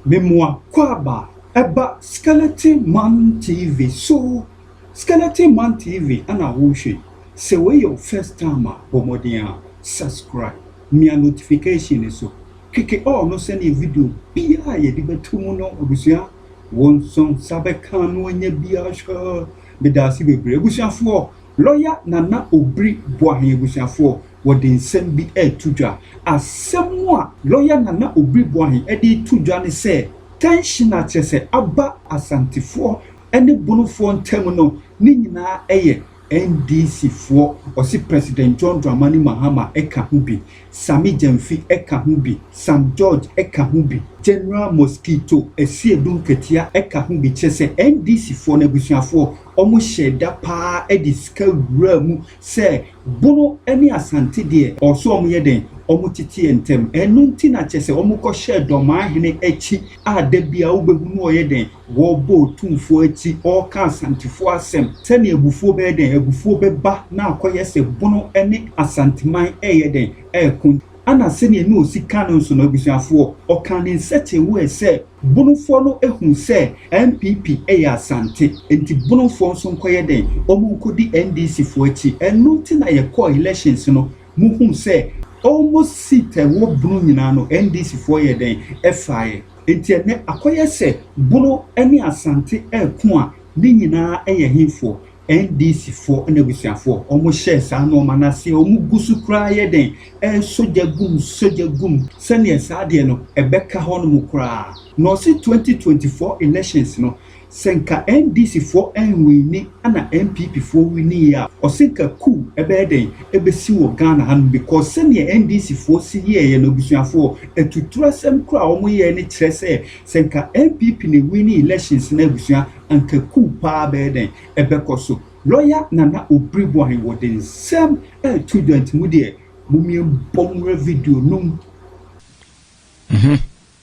Memoa Kwaba ɛba Skeleton Man TV so. Skeleton Man TV ɛna wohwɛ. Sɛ wei yɛ wo first time a, bɔ mmɔden a subscribe, mia notification so, click all no, sɛnea video biara a yɛde bɛto mu no, abusua, wɔn nso nsa bɛka no anya biara hwɛ. Meda ase bebree, abusuafoɔ. Lawyer Nana Obiri Boahen, abusuafoɔ, wɔde nsɛm bi ɛreto dwa. Asɛm a Lawyer Nana Obiri Boahen ɛde to dwa ne sɛ tension a kyerɛ sɛ aba Asantefoɔ ɛne Bonofoɔ ntam no ne nyinaa ɛyɛ NDC foɔ. Ɔsi President John Dramani Mahama ɛka ho bi, Sammy Gyamfi ɛka ho bi, Sam George ɛka ho bi, General Mosquito Asiedu Nketia ɛka ho bi. Kyerɛ sɛ NDC foɔ no, abusuafoɔ, wɔn hyɛ da paa ɛde sika wura mu sɛ Bono ɛne Asante deɛ, ɔso wɔn yɛ den, wɔn tete ntɛm. Ɛno nti na kyerɛ sɛ wɔn kɔhyɛ Dɔmaahene akyi a da bia wobɛhu no ɔyɛ den, wɔrebɔ Otumfoɔ akyi, ɔreka Asantefoɔ asɛm sɛnea abufuo bɛyɛ den, abufuo bɛba na akɔyɛ sɛ Bono ne Asanteman ɛyɛ den ɛɛko. Ana sɛnea ne osi ka no nso no, abusuafoɔ, ɔka ne nsɛkyɛwɛ sɛ Bonofoɔ no ehu sɛ NPP ɛyɛ Asante, nti Bonofoɔ nso nkɔyɛ den, wɔn nkɔdi NDC foɔ akyi. Ɛno nti na yɛkɔɔ elections no, muhu sɛ almost seat a ɛwɔ Bono nyinaa no, NDC foɔ yɛ den ɛfaeɛ. Nti ɛnɛ akɔyɛ sɛ Bono ne Asante ɛɛko a, ne nyinaa ɛyɛ hefoɔ? NDC foɔ. Ɛna abusuafoɔ, wɔn hyɛ saa nneɛma n'ase, wɔn gu so koraa yɛ den ɛresɔ gya gum, sɔ gya gum, sɛnea saa adeɛ no ɛbɛka hɔnom koraa. Na ɔsi 2024 elections no, sɛ nka NDC foɔ ɛnwin ɛna NPP foɔ win yi a, ɔsi nka coup ɛbɛyɛ den ɛbɛsi wɔ Ghana ha no, because sɛnea NDC foɔ si yɛɛyɛ no, abusuafoɔ, atuturu asɛm koraa a wɔn yɛɛ no kyerɛ sɛ nka NPP na win elections na, abusua, anka coup paa bɛyɛ den ɛbɛkɔ so. Lawyer Nana Obiri Boahen wɔde nsɛm ɛɛto dwa, nti mu deɛ mumie bɔ nwura video nom.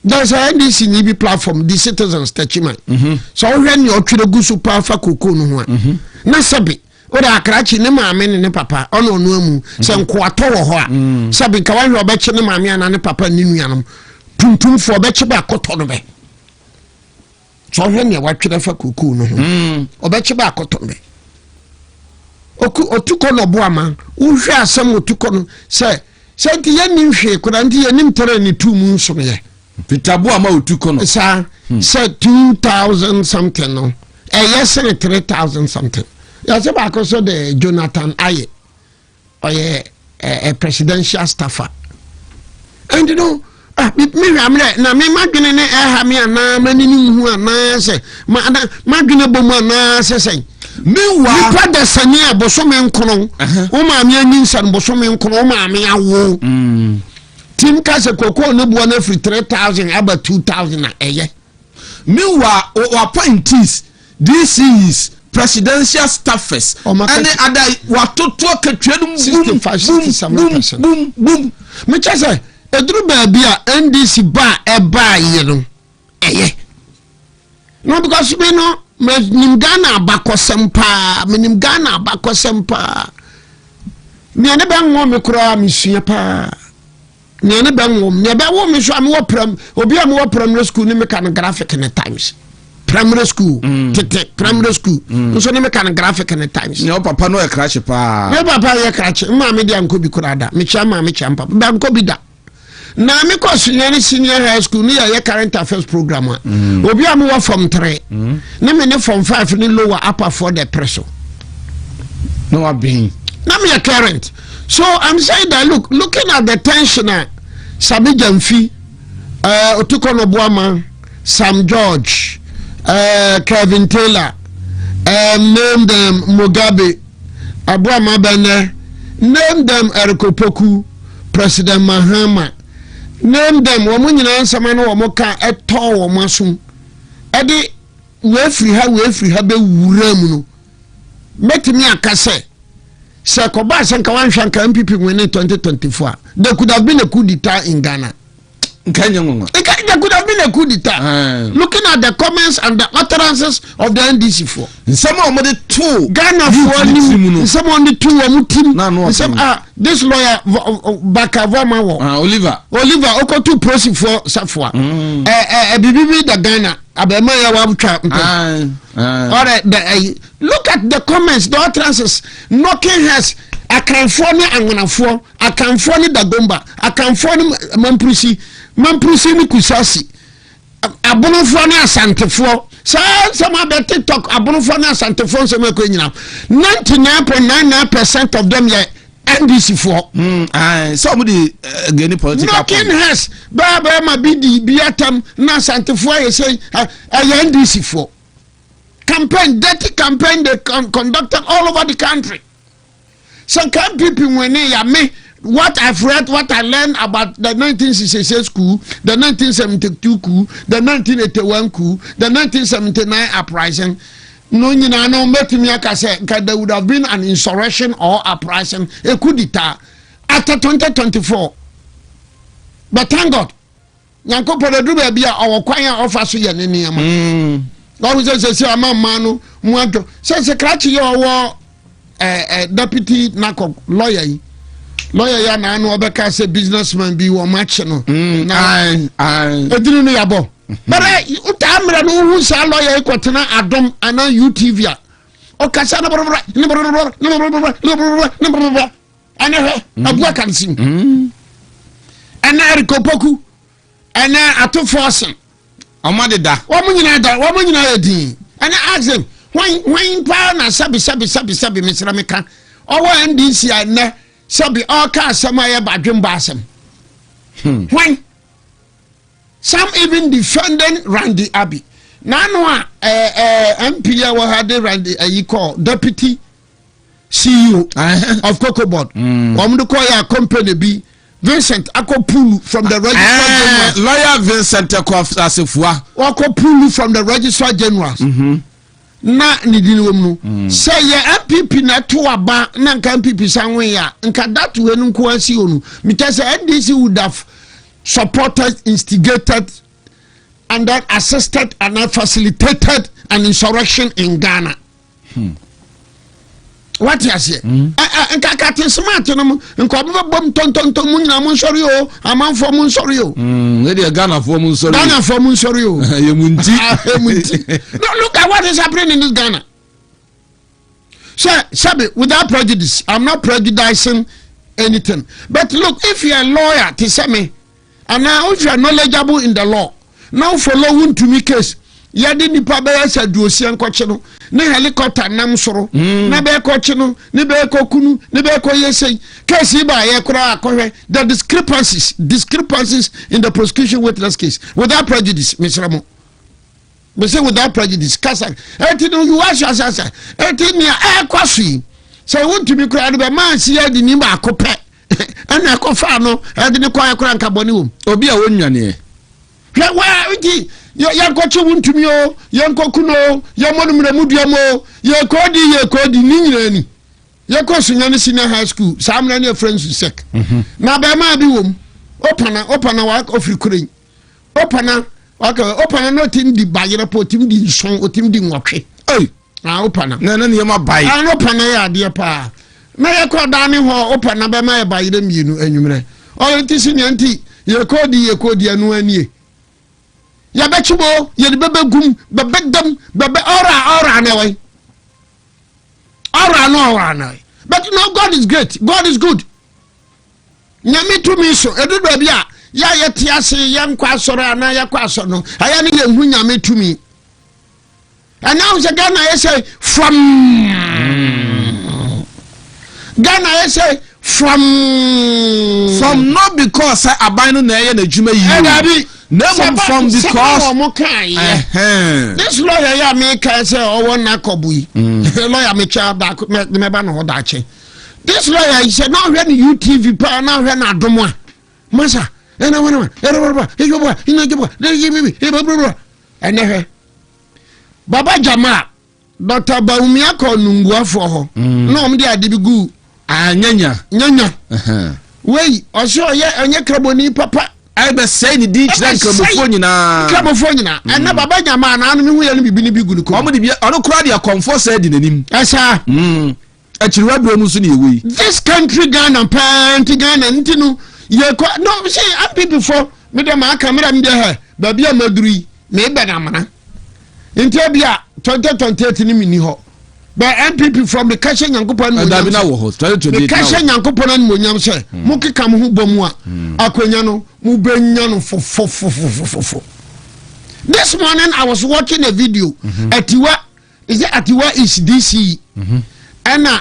There's a NDC ni bi platform, the Citizens Techiman, sɛ wohwɛ nea ɔtwerɛ gu so paa fa koko no ho a, na sɛbe wode akrakye ne maame ne ne papa ɔne ɔno amu sɛ nkoatɔ wɔ hɔ a, sɛbe nka wahwɛ ɔbɛkye ne maame anaa ne papa ne nuanom tuntumfoɔ ɔbɛkye bɛ akɔtɔ no bɛ. Sɛ ɔhwɛ nea watwerɛ fa koko no ho, ɔbɛkye bɛ akɔtɔ no bɛ. Otu kɔ na ɔbo ama wohwɛ asɛm otu kɔ no sɛ nti yɛnnim hwee koraa, nti yɛnim tere ne tu mu nsonoyɛ. Peter Boama otu kɔ no. Saa sɛ 2,000 something no ɛyɛ sene 3,000 something. Yɛsɛ baako so de Jonathan ayɛ ɔyɛ ɛ presidential staffer, ɛnti no, ah, mehwɛ amerɛ na me madwene ne ɛha me anaa m'ani ne nhu anaa sɛ madwene bɔ mu anaa sɛ sɛn. Meanwhile, nipa da sani a bosome nkono wo maame anyi no, bosome nkono wo maame awo tim ka sɛ kokoo ne boɔ no afiri 3,000 aba 2,000 a ɛyɛ. Meanwhile, o appointees, DCs, presidential staffers ɛne ada watoto akatua no bum bum bum bum bum. Mekyɛ sɛ ɛduru baabi a NDC ba a ɛbaayɛ no ɛyɛ no, because me no menim Ghana abakɔsɛm paa, menim Ghana abakɔsɛm paa. Nea ne bɛnwɔ me koraa mesua paa, nea ne bɛnwɔ me, nea bɛwɔ me so a mewɔ pram, obi a mewɔ primary school ne meka no Graphic ne Times, primary school tete primary school nso ne meka no Graphic ne Times. Nea papa no yɛ krakye paa. Me papa yɛ krakye, maame de ankɔ bi koraa da. Mekyia maame, kyia papa, bankɔ bi da. Na mekɔ senior ne senior high school ne yɛyɛ current affairs program a, obi a mewɔ form 3 ne me ne form 5 ne lower upper four de pere so. Na wabɛn. Na meyɛ current. So I'm saying that looking at the tension a Sammy Gyamfi, Otukɔnɔ Boama, Sam George, Kevin Taylor, name them, Mugabe Aboama Bɛnɛ, name them, Eric Opoku, President Mahama, name them, wɔn nyinaa nsɛm ano wɔn ka ɛtɔ wɔn asom ɛde wefiri ha, wefiri ha bɛwura mu no, mɛtumi aka sɛ kɔba sɛ nka wanhwɛ nka NPP win 2024 a, there could have been a coup d'etat in Ghana. Nka nyɛ nwanwa. Nka there could have been a coup d'etat. Looking at the comments and the utterances of the NDC foɔ. Nsɛm a wɔde to Ghana foɔ youth nim no. Nsɛm a wɔde to wɔn tim. Na ano nsɛm ɔden. A this lawyer Baka Vɔma wɔ. Ah, Oliver. Oliver okotu polisifoɔ safoa. Ɛ ɛ ɛ bibi bi da Ghana abɛɛma yɛ watwa mpɛ. Aye, aye. Alright, look at the comments, the utterances, knocking heads, Akanfoɔ ne Anwonafoɔ, Akanfoɔ ne Dagomba, Akanfoɔ ne Mampurusi, Mampurusi ne Kusasi, Abonofoɔ ne Asantefoɔ. Saa nsɛm abɛ TikTok, Abonofoɔ ne Asantefoɔ nsɛm ɛkɔ nyina. 99.99% of them yɛ NDC foɔ. Aye. Sɛ ɔmo de gani political Knocking point. heads, bɛɛ bɛrima bi di bi atam na Asantefoɔ ayɛ sɛ ɛyɛ NDC foɔ. Campaign, dirty campaign they conducted all over the country. So nka NPP win ya me, what I've read, what I learned about the 1966 coup, the 1972 coup, the 1981 coup, the 1979 uprising, no nyinaa no mɛtumi aka sɛ nka there would have been an insurrection or uprising, a coup d'etat after 2024. But thank God, Nyankopɔn aduru baabi a ɔwɔ kwan a ɔfa so yɛ ne nneɛma. Ɔhu sɛ ama mmaa no mu adwo sɛ krakye yɛ ɔwɔ ɛɛ ɛ deputy nakɔ lawyer yi, lawyer yi anaa no ɔbɛka sɛ businessman bi wɔn akyi no na Aye, aye. edini no yabɔ bɛrɛ wotaa mmerɛ no, wohu saa lawyer yi kɔtena Adom anaa UTV a ɔkasa ne bɔrɔbɔrɔ ne bɔrɔbɔrɔ ne bɔrɔbɔrɔ ne bɔrɔbɔrɔ ne bɔrɔbɔrɔ. Ɛnɛ hwɛ, abua kansim. Ɛnɛ Eric Opoku, ɛnɛ Ato Forson. Ɔmo adeda. Wɔn nyinaa da, wɔn nyinaa yɛ din. Ɛnɛ ask them, hwan hwan paa na sɛbi sɛbi sɛbi sɛbi mesrɛ me ka ɔwɔ NDC a nnɛ sɛbi ɔka asɛm a yɛ badwemba asɛm? Hwan? Some even defending Randy Abbey n'ano a ɛɛ ɛɛ MP a wɔ ha de Randy ɛyi kɔ deputy CEO of Cocoa Board. Wɔn de kɔ yɛ a company bi Vincent akɔ pull from the registrar general. Lawyer Vincent Ekow Assafuah. Wakɔ pull from the registrar general na ne din wɔ mu no sɛ yɛ NPP na ɛto aba na nka NPP san win a, nka that way no nko asi o no mekyɛ sɛ NDC would have supported, instigated and then assisted and then facilitated an insurrection in Ghana. Wate aseɛ? Nka Captain Smart no mu nka ɔmo bɛbɔ mu tɔntɔntɔn mu nyinaa, mo nsɔre o, amanfoɔ mo nsɔre o. Ne deɛ, Ghanafoɔ mu nsɔre. Ghanafoɔ mo nsɔre o. Yɛ mu nti. Emu nti no, look at what is happening in this Ghana. Sɛ sɛbi, without prejudice, I'm not prejudicing anything, but look, if you are a lawyer te sɛ me anaa if you are knowledgeable in the law na follow Wontumi case, yɛde nipa bɛyɛ sɛ 60 nkɔkye no ne helicopter nam soro na bɛyɛ kɔkye no ne bɛyɛ kɔ kunu ne bɛyɛ kɔ yɛ sɛyi case yi ba yɛ koraa akɔhwɛ the discrepancies in the prosecution witness case. Without prejudice, mesrɛ mo, bɛsɛ without prejudice kasa eti no you ahyɛ ahyɛ ahyɛ eti nea ɛkɔ so yi sɛ Wontumi koraa no bɛ maa si yɛ de ni baako pɛ ɛna ɛkɔfa no ɛde ne kɔ ɛkora nka bɔne wɔm. Obi a wɔnwaneɛ. Hwɛ waa, nti yɛnkɔkye Wontumi o, yɛnkɔ kuno o, yɛmmɔ no mmerɛ mu dua mu o, yɛkɔdi yɛkɔdi ne nyinaa ni. Yɛkɔ Sunyani Senior High School saa mmerɛ ne yɛfrɛ nsu sɛk na bɛrima bi wɔ mu ɔpana ɔpana wa ɔfiri kure ɔpana waka ɔpana na ɔtim di bayerɛ pɔ, ɔtim di 7, ɔtim di 8. Ei. Na ɔpana. Na nneɛma bae. Ano ɔpana yɛ adeɛ paa na yɛkɔ dan ne hɔ, ɔpana bɛma yɛ bayerɛ 2 anwummerɛ. Ɔyɛ nti si nea nti yɛkɔdi yɛkɔdi ɛno anie yɛbɛkyi bo yɛde bɛbɛ gum bɛbɛ dam bɛbɛ ɔra ɔra na ɛwɔ ɔra no ɔra na. But no, God is great, God is good. Nyame tumi so ɛdu baabi a yɛ a yɛte ase yɛnkɔ asɔre anaa yɛkɔ asɔre no ɛyɛ ne yɛnhu Nyame tumi. Ɛna wo sɛ Ghana yɛ sɛ from Ghana yɛ sɛ from From not because sɛ aban no na ɛyɛ n'adwuma yie o. Ɛdabi. Na mmom from because ɔmo kaayɛ. This lawyer yɛ a meka sɛ ɔwɔ nakɔbo yi, lawyer mekyɛ daako mɛba ne hɔ daakye. This lawyer yi sɛ na ɔhwɛ ne UTV paa na ɔhwɛ no Adom a masa ɛna wɔn ɛna wɔn ɛyɛ ɛna ɛyɛ ɛyɛ ɛyɛ ɛnɛ hwɛ Baba Jama Dr Bawumia kɔ nunguafoɔ hɔ na wɔn de ade bi gu. Anyanya. Nyanya wei ɔsɛ ɔyɛ ɔnyɛ kraboni papa. Ɛbɛsɛe ne din kyerɛ Nkramofoɔ nyinaa. Nkramofoɔ nyinaa. Ɛnna Baba Nyamaa na ano mehu yɛ no biribi no bi gu ne kɔn. Wɔn de bi ɔno koraa deɛ kɔnfoɔ sɛ di n'anim. Ɛsaa. Akyiriwa berɛ mu nso ne yɛwɔ yi. This country Ghana paa nti Ghana nti no yɛkɔ no see NPP fo me deɛ maa ka mmerɛ me deɛ hɛ baabi a maduru yi mebɛn amena nti ebi a 2028 no menni hɔ bɛ NPP fo meka hyɛ Nyankopɔn animuonyam sɛ meka hyɛ Nyankopɔn animuonyam sɛ mokeka mo ho bɔ mu a akwanya no mobɛnya no fofofofofofo. This morning I was watching a video Atiwa is it Atiwa is DC ɛna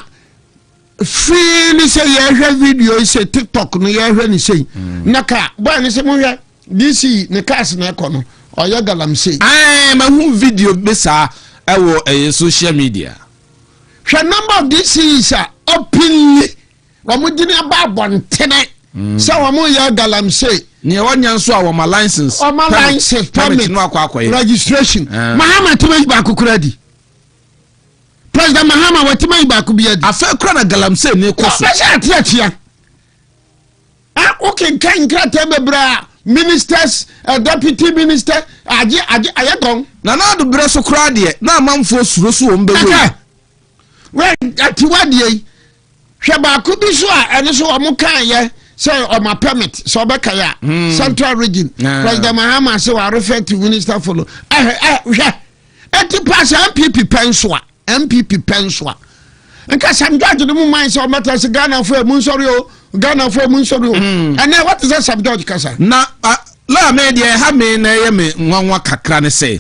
fii ne sɛ yɛhwɛ video yi sɛ TikTok no yɛhwɛ ne sei na ka bɔɔ ne sɛ mohwɛ DC ne cars na ɛkɔ no ɔyɛ galamsey. Ɛɛ mahu video bi saa ɛwɔ ɛyɛ social media. Hwɛ number of DCs a openly wɔn gyina aba abɔntene sɛ wɔn yɛ galamsey. Nea wɔnya nso a wɔma license. Wɔma license permit no akɔ akɔyɛ. Registration. Mahama tuma yi baako kura di. President Mahama wɔtuma yi baako bi adi. Afei kura na galamsey ne kɔ so. Ɔbɛhyɛ ate akyia. A wokenkan nkrataa bebree a ministers, deputy minister agye agye ayɛ gɔn. Nana Addo berɛ so koraa deɛ na amanfoɔ suro so wɔn bɛwɔ yi. Wɛ atiwa deɛ yi hwɛ baako bi so a ɛno so wɔn kan yɛ sɛ ɔma permit sɛ ɔbɛka yɛ a hmm. Central Region ah. President Mahama sɛ wɔarefer to minister for no ɛhɛ ɛ hwɛ eti pa sɛ NPP pɛ nso a NPP pɛ nso a nka Sam George no mu man sɛ ɔmɛta sɛ Ghana fo emu nsɔre o Ghana fo emu nsɔre o hmm. ɛnɛ wɔte sɛ Sam George kasa. Na laa me deɛ ɛha me na ɛyɛ me nwanwa kakra ne sɛ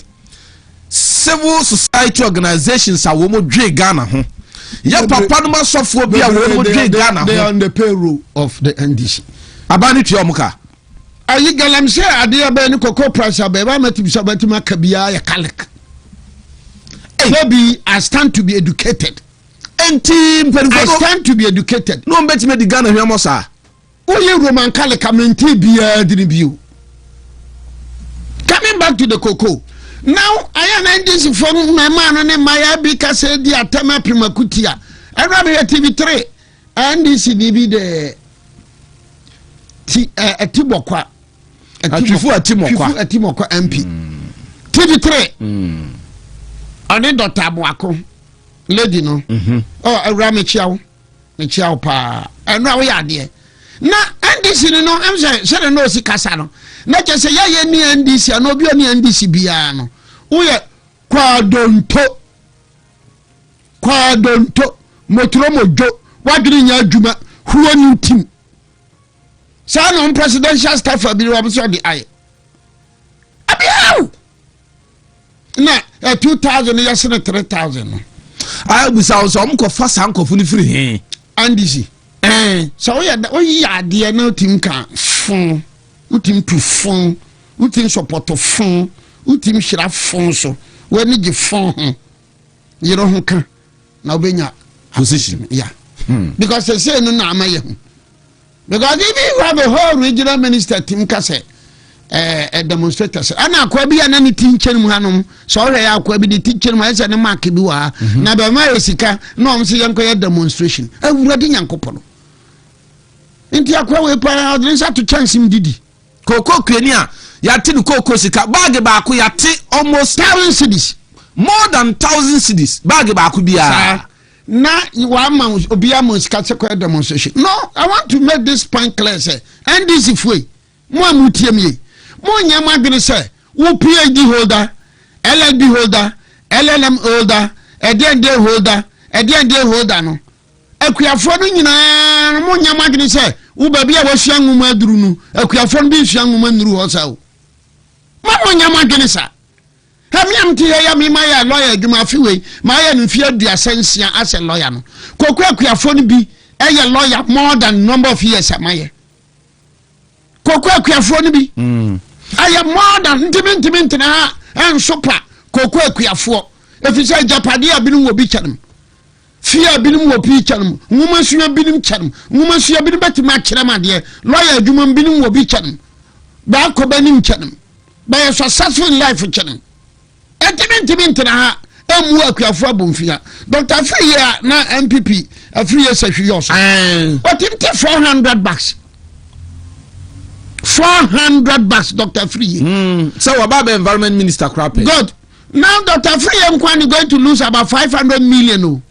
civil society organizations a wɔn dwe Ghana ho yɛ papa no ma sɔfoɔ bi a wɔn dwe Ghana ho. They are on the payroll of the NDC. Aban ne tua wɔn ka. Ayi galamsey adeɛ bɛyɛ ne cocoa price abɛɛ ba mɛtumi sɛ ɔbɛtumi aka biara yɛ calic. Maybe I stand to be educated. Nti mpanyinfoɔ no. I stand to be educated. N'o bɛtumi adi Ghana hwɛ saa. Woyɛ Roman Catholic a mentee biara dini bio. Coming back to the cocoa. Now ayɛ na NDC fo mmarima no ne mmayewa bi kasa di atɛm apem akutia. Ɛnura mehwɛ TV3 NDC ni bi de ti ɛti bɔkwa. Atwifo Atimɔkwa. Atwifo Atimɔkwa MP. TV3. Ɔne Dr. Aboako lady no. Ɔ awura mekyia wo. Mekyia wo paa. Ɛno a woyɛ adeɛ. Na NDC no no ɛm sɛ sɛdeɛ na ɔsi kasa no na kyɛ sɛ yɛyɛ ni NDC anaa obi ɔne NDC biara no woyɛ kwadonto kwadonto motoro modwo wadwene nyɛ adwuma huo ne ntim saa na ɔm presidential staff bi wɔm sɛ ɔde ayɛ abiaw na 2000 yɛ sene 3000 no. Abusa wo sɛ ɔmo kɔfa saa nkɔfo no firi he? NDC sɛ woyɛ woyɛ adeɛ na wotim ka fon wotim tu fon wotim sɔpɔtɔ fon wotim hyira fon so w'ani gye fon ho yere ho ka na wobɛnya position yeah. Because sɛsei no na ama yɛ ho. Because even you have a whole regional minister team ka sɛ ɛɛ eh, demonstrators ɛna akoa bi a na ne ti nkyɛn mu hanom sɛ ɔhwɛ yɛ akoa bi ne ti nkyɛn mu ayɛ sɛ ne mark bi wɔ ha mhm. na bɛma yɛ sika na wɔn sɛ yɛn kɔ yɛ demonstration awurade nyankopɔ no nti akoa wei paa ɔde ne nsa to kyɛnse mu didi. Kooko kuani a yɛate ne kooko sika baage baako yɛate almost 1,000 cedis, more than 1,000 cedis baage baako biara. Na wama obi ama sika sɛ kɔyɛ demonstration. No, I want to make this point clear sɛ NDC foe mo a mo tie mi ye mo nyɛ mo adwene sɛ wo PhD holder, LLB holder, LLM holder, ɛdeɛndeɛ holder, ɛdeɛndeɛ holder no akuafoɔ no nyinaa no mo nyɛ mo adwene sɛ wo baabi a wasua nwoma aduru no akuafoɔ no bi nsua nwoma nnuru hɔ sa o ma mo nyɛ mo adwene sa. Hɛ me a mete ha yi a me mayɛ lɔya adwuma afe wei mayɛ no mfeɛ 36 asɛ lɔya no koko akuafoɔ no bi ɛyɛ lɔya more than number of years a mayɛ koko akuafoɔ no bi ɛyɛ more than ntumi ntumi ntena ha ɛnso pa koko akuafoɔ ɛfiri sɛ agyapadeɛ a binom wɔ bi kyɛnem fie a binom wɔ pii kyɛnem nwoma sua binom kyɛnem nwoma sua binom bɛtumi akyerɛ m adeɛ lɔya adwuma binom wɔ bi kyɛnem baakɔ bɛnim kyɛnem bɛyɛ successful in life kyɛnem ɛntumi ntumi ntena ha ɛmmu akuafoɔ abomfia Dr. Afriyie a na NPP Afriyie sɛ hweyɛ ɔso ɔtumi te 400 bucks. 400 bags, Dr Afriyie. Sɛ wɔba bɛ environment minister koraa pɛ. Good. Now Dr Afriyie Nkoa is going to lose about 500 million o.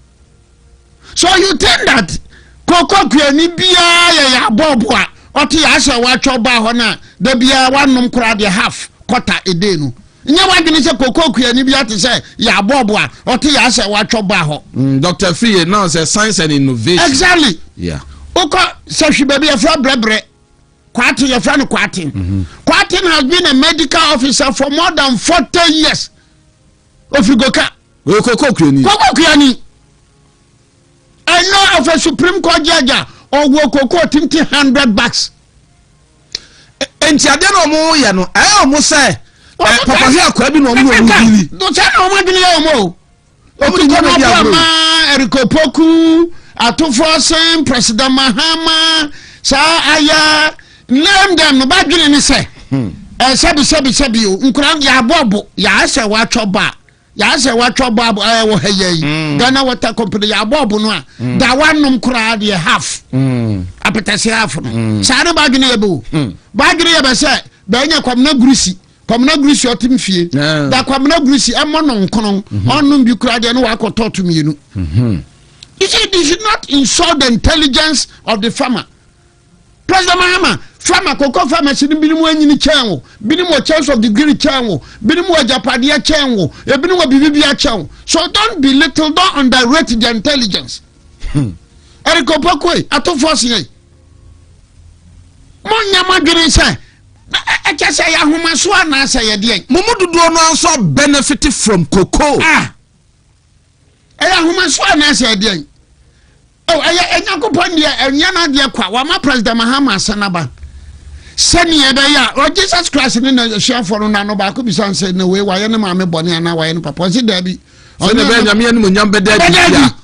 So you think that koko kuani biara yɛ abɔɔbo a ɔte yɛ asɛ watwɛ baa hɔ no a, da biara wanom koraa deɛ half quarter a day no, nyɛ wadwene sɛ koko kuani bi ate sɛ yɛ abɔɔbo a ɔte yɛ asɛ watwɛ baa hɔ. Dr Afriyie now sɛ science and innovation. Exactly. Wokɔ sɛhwe baabi yɛfrɛ Brɛbrɛ Kwaten, yɛfrɛ no Kwaten. Kwaten has been a medical officer for more than 40 years. Ofiri Goka. Oye koko kuani. Koko kuani. I know of a Supreme Court judge a ɔwɔ koko tinti 100 bags. Nti adeɛ na ɔmo yɛ no, ɛyɛ ɔmo sɛ papa hwɛ akɔa bi na ɔmo na ɔmo dili. Sɛ na ɔmo adwene yɛ ɔmo o. Ɔmo de Otukɔ nneɛma di no agorɔ. Ama Eric Opoku, Ato Forson, President Mahama, saa ayɛ name them no, badwene ne sɛ sɛbi sɛbi sɛbi o, nkura yɛ abɔbo yɛ asɛ watwɔ ba yɛ asɛ watwɔ ba wɔ ha yɛ yi Ghana Water Company yɛ abɔbo no a da wanom koraa deɛ half apɛtɛse half no. Saa ne badwene yɛ bɛ o, badwene yɛ bɛ sɛ bɛnyɛ Kwamina Gurusi, Kwamina Gurusi ɔtem fie da Kwamina Gurusi ɛmɔ no nkono ɔnom bi koraa deɛ ne wakɔ tɔɔto mmienu. You see, you should not insult the intelligence of the farmer. President Mahama, farmer, cocoa farmer si ni binom anyini kyɛn wo, binom wɔ chance of degree kyɛn wo, binom wɔ agyapadeɛ kyɛn wo, ebinom wɔ biribi akyɛn wo. So don't belittle, don't underrate their intelligence. Eric Opoku, Ato Forson yɛ mo nyɛ mo adwene sɛ ɛkyɛ sɛ yɛ ahomaso anaasɛ yɛ deɛ. Mo mu dodoɔ no nso benefit from cocoa. Ah, ɛyɛ ahomaso anaasɛ yɛ deɛ o? Ɛyɛ Ɛnyankopɔn deɛ ɛnyɛ n'adeɛ kwa wama President Mahama asanaba sɛnea ɛbɛyɛ a ɔ Jesus Christ ne n'asuafoɔ no nano baako bisa sɛ na wei wayɛ ne maame bɔne anaa wayɛ ne papa? Ɔsi daabi. Sɛdeɛ bɛyɛ Nyame animonyam bɛda adi. Bɛda adi. Bia.